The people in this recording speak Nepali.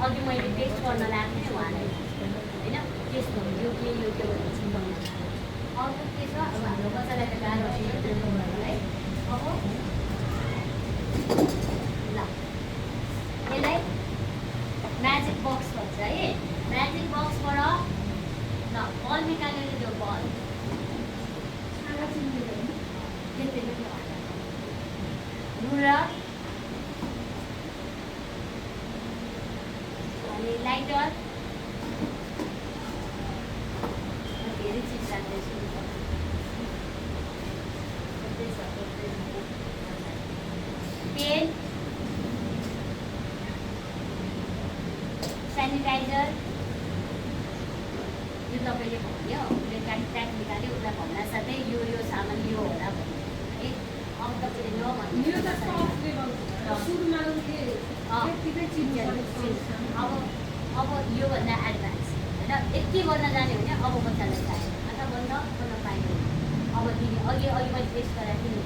अघि मैले टेस्ट गर्न लाग्ने उहाँलाई होइन टेस्ट गर्नु यो के भनेर चिन्ताउनु अर्को के छ अब हाम्रो बच्चालाई त गाह्रो छ है अब ल यसलाई म्याजिक बक्स भन्छ है म्याजिक बक्सबाट ल बल निकालेर त्यो बल रुलर अनि लाइटर धेरै चिज राख्दैछु पेन सेनिटाइजर यो तपाईँले भन्यो उसले ट्याग निकाल्यो उसलाई भन्दा साथै यो सामान यो होला भन्यो है अब तपाईँले नभन्नु अब योभन्दा एडभान्स होइन यति गर्न जाने भने अब बच्चालाई चाहियो अथवा बन्द गर्न पाइँदैन अब तिमी अघि मैले टेस्ट गराएको थिएँ